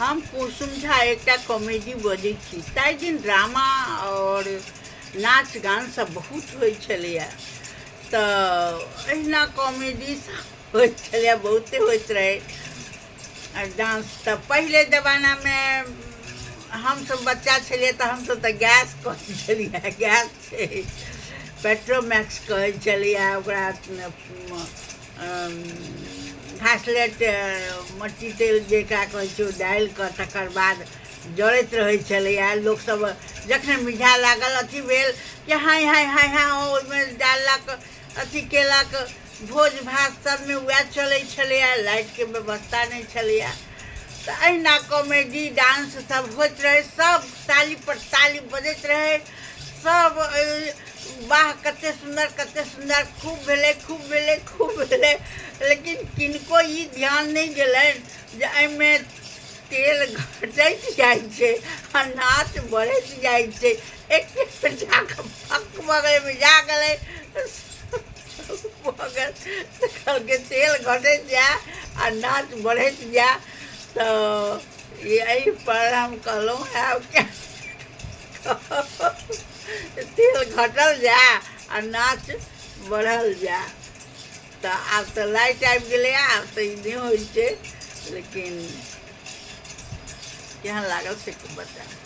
हम कुसुम झा एकटा कॉमेडी बजै छी। ताहि दिन ड्रामा आओर नाच गान सब बहुत होइ छलैए, तऽ एहिना कॉमेडी सब होइत छलैए, बहुते होइत रहै आ डांस। तऽ पहिले जमानामे हमसब बच्चा छलियै तऽ हमसब तऽ गैस कहै छलियै, गैस छै, पेट्रोमैक्स कहै छलियै ओकरा, घासलेट मट्टी तेल जकरा कहै छै, ओ डालिकऽ तकर बाद जरैत रहै छलैए। लोकसभ जखने मिझा लागल, अथी भेल कि हाँय हाँय हाँय हाँय, ओहिमे डाललक, अथी केलक। भोज भात सभमे उएह चलै छलैए, लाइटके व्यवस्था नहि छलैए। तऽ अहिना कॉमेडी डांस सब होइत रहै, सब ताली पर ताली बजैत रहै सब, वाह कते सुन्दर, कते सुन्दर, खूब भेलै, खूब भेलै, खूब भेलै। लेकिन किनको ई ध्यान नहि गेलनि जे एहिमे तेल घटैत जाइ छै आ नाच बढ़ैत जाइ छै। एक बेर जाकऽ फक भऽ गेलै, बुझा गेलै, भऽ गेल। तऽ कहलकै तेल घटैत जाय आ नाच बढ़ैत जाय। तऽ एहि पर हम कहलहुँ हेँ, तेल घटल जाय आ नाच बढ़ल जाय। तऽ आब तऽ लाइट आबि गेलैए, आब तऽ ई नहि होइ छै, लेकिन केहन लागल से बतायब।